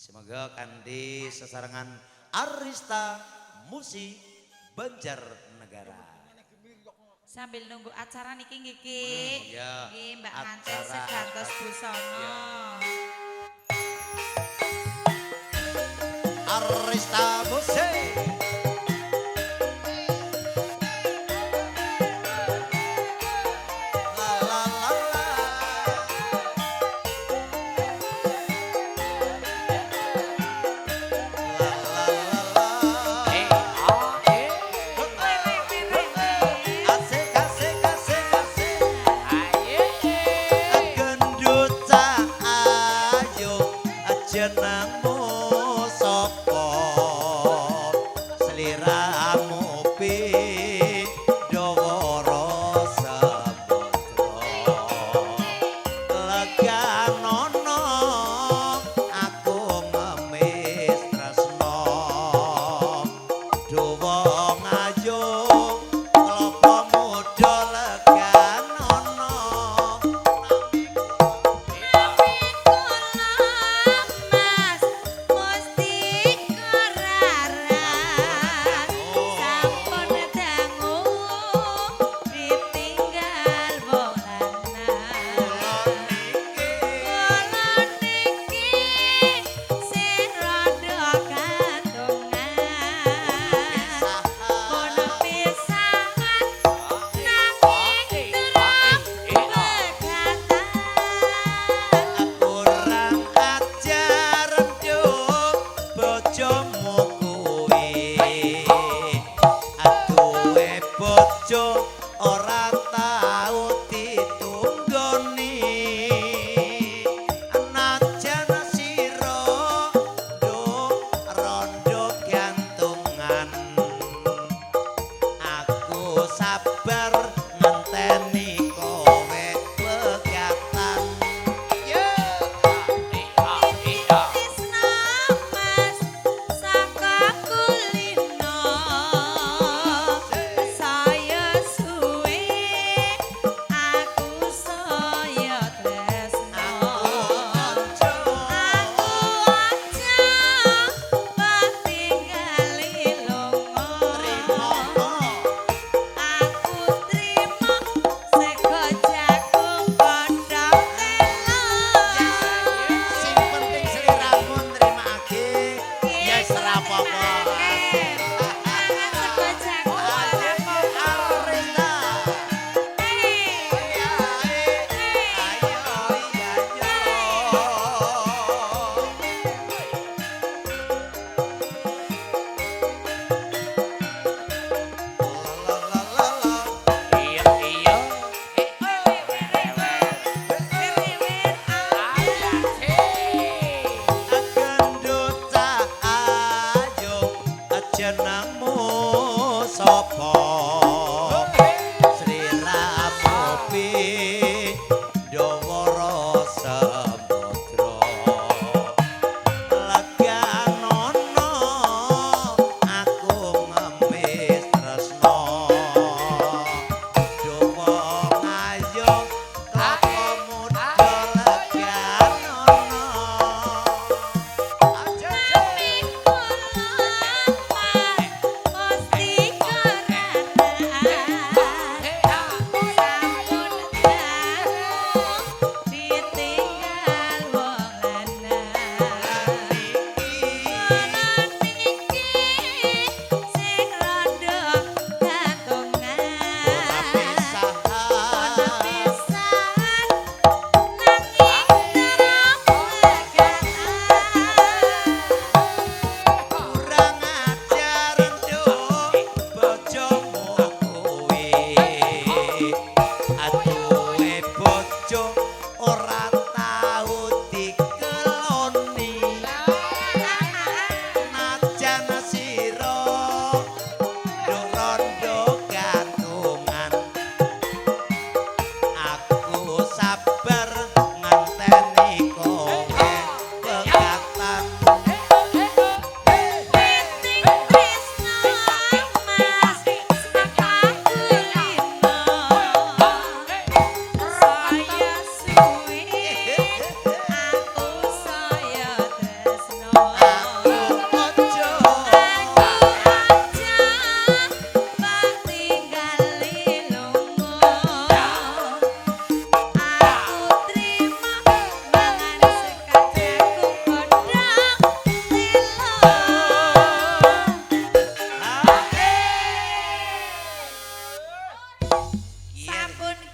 Semoga kanthi sesarengan Arista Musik Banjarnegara. Sambil nunggu acara niki nggih Ki. Iya. Nggih Mbak Nganten Acara. segantos busana. Iya. Arista Musik. La la la la. La la la la. Asik asik asik asik. Gendut cah ayu jenengmu sapa, sliramu pindhawara samudra, leganono aku ngemis tresna, duwa ayu klapa muda leganono. Mas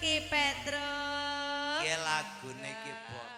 Ki Petro? Ki lagune, Ki Bos.